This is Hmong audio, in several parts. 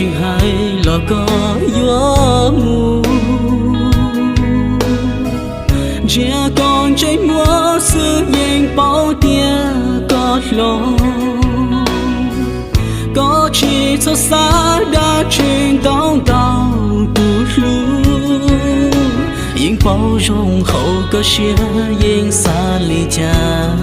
Tsis hais los koj yuav mus, ntsia koj ntsej muag xwb yeej paub tias koj hlob. Koj tsis txhob xav dab tsi ntau ntau tus hlub, yeej paub zoo hauv koj siab yeej xav li cas.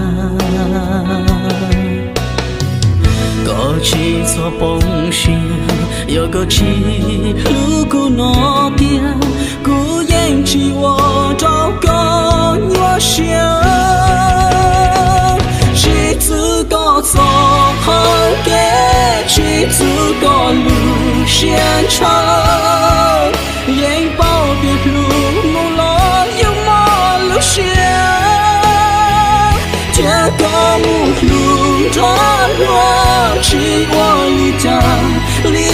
Koj tsis txhob poob siab yog koj tsis hlub kuv no tiag, kuv yeej tsis ua rau koj nyuaj siab. Tsis txwv koj txoj hau kev, tsis txwv koj lub siab ntshaw, yeej paub tias hlub mus los yuav mob lub siab. Thiab koj mus hlub nrog luag tsis ua li cas li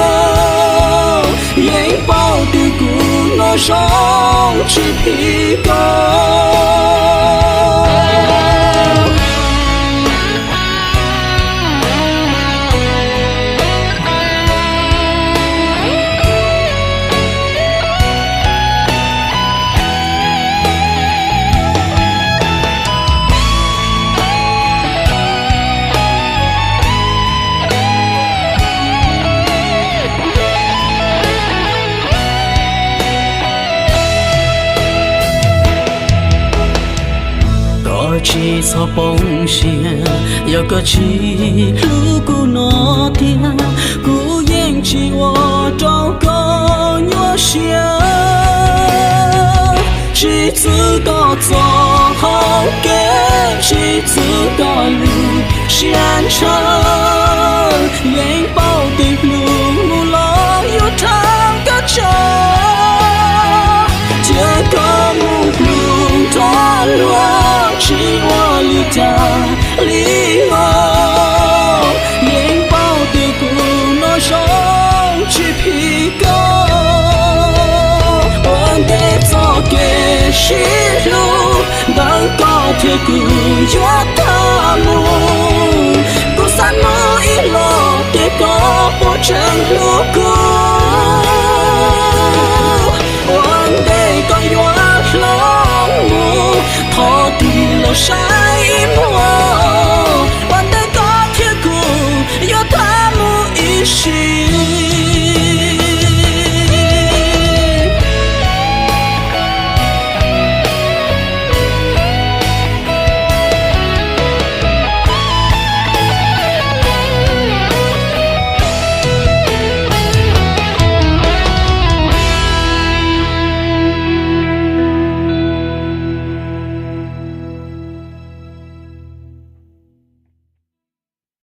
os, yeej paub tias kuv no zoo tsis phim koj. Koj tsis txhob poob siab yog koj tsis hlub kuv no tiag, kuv yeej tsis ua rau koj nyuaj siab. Tsis txwv koj txoj hau kev, tsis txwv koj lub siab ntshaw, yeej paub tias hlub mus los yuav rau koj tso. Thiab koj mus hlub nrog luag tsis ua li cas li os, yeej paub tias kuv no zoo tsis phim koj. Ua ntej txoj kev sib hlub ntawm koj thiab kuv yuav tag mus, kuv xav hnov ib los tias koj puas tseem hlub kuv. Ua ntej koj yuav hloov mus, thov tig los saib